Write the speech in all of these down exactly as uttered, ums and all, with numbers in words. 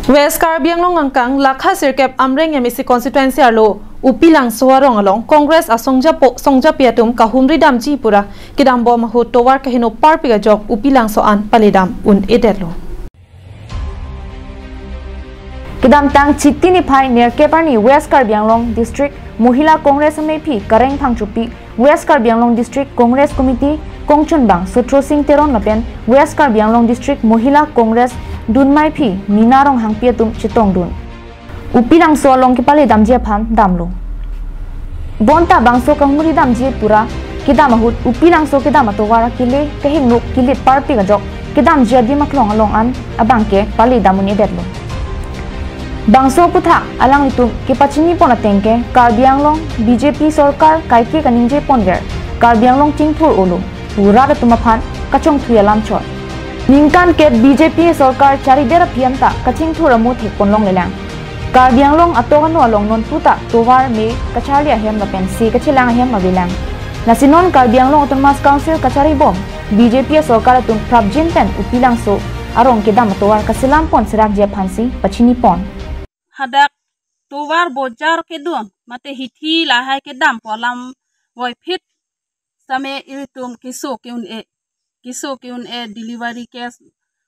West Karbi Anglong angkang Lakha Sirkep Amreng M A C constituency arlo Upilangso arong along Congress asongjapo songjapi atum kahumri damji pura kedambom ahut tovar kaheno parpik ajok Upilangso an paledam un-edetlo. Kedamtang Chiti niphai nerkep arni West Karbi Anglong District Mohila Congress ameiphi Kareng Phangchopi, West Karbi Anglong District Congress Committee kongchunbang Sotro Sing Teron lapen West Karbi Anglong District Mohila Congress dunmeiphi Mina Ronghangpi atum chetongdun Upilangso along kepaledamji aphan damlo. Bonta bangso kahumri damji pura kedam ahut Upilangso kedam atovar akele kaheno kilit parpik ajok kedamji adim aklong along an abangke paledam un-edetlo. Bangso aputhak alanglitum kepachinipon ateng ke Karbi Anglong B J P sorkar kaike kaningjeponver, Karbi Anglong chingthur-olo pu rat atum aphan kachongthui alam chot. Ningkan ket B J P sorkar charidet aphi anta kachingthur amo thekponlonglelang. Karbi Anglong atok ano along nonputa tovar me kacharli ahem lapen se kachelang ahem avelang. Lasi non Karbi Anglong Autonomous Council kacharibom B J P sorkar atum prapjin pen Upilangso arong kedam atovar kaselampon serakji aphansi pachinipon. Hadak tovar bojar kedo mate hithi lahai kedampo alam voiphit sitame ilitum keso ke-un-e, keso ke-un-e delivery case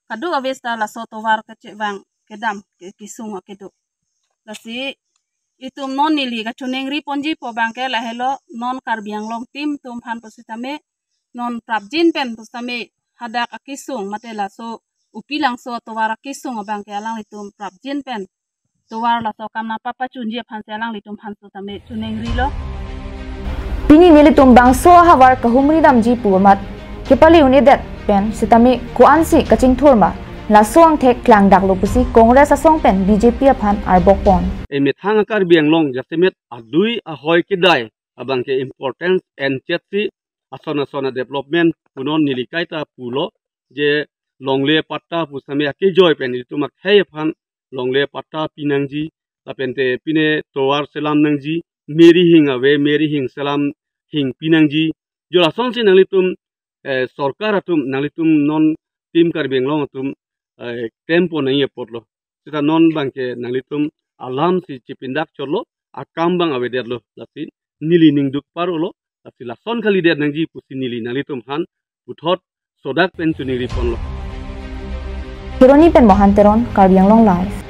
kadokave seta laso tovar kachevang kedam ke kesung kedo. Lasi itum non neli kachoningriponjipo abangke lahelo, non Karbi Anglong team atum aphan pusitame non prapjin pen pusitame hadak akesung mate laso Upilangso tovar akesung abangke alanglitum prapjin pen tovar laso akam nangpapachunji aphansi alanglitum aphan sitame choningrilo. Pini nelitum bangso ahavar kahumri damji pu amat kepale un-edet pen sitame ko-ansi kachingthur ma, laso angthek klangdaklo pusi Congress asong pen B J P aphan arbokpon. Emethang a-Karbi Anglong jasemet adui ahoi kedai abangke importance en chetsi ason ason a-development punon neli kaita pulo je longle patta pusitame akejoi pen itum akhei aphan longle patta pinangji, lapente pine tovar selam nangji, meri hing ave, meri hing selam hing pinangji. Jo lasonsi nanglitum, eh, sorkar atum nanglitum non team Karbi Anglong atum, eh, klempon nangji apotlo. Seta non abangke nanglitum alamsi chipindak chotlo, akam abang avedetlo, lasi neli ningduk par-olo, lasi lason kalidet nangji pusi neli nanglitum aphan puthot sodak pen choningriponlo. Kheroni pen Mohan Teron, Karbi Anglong Live.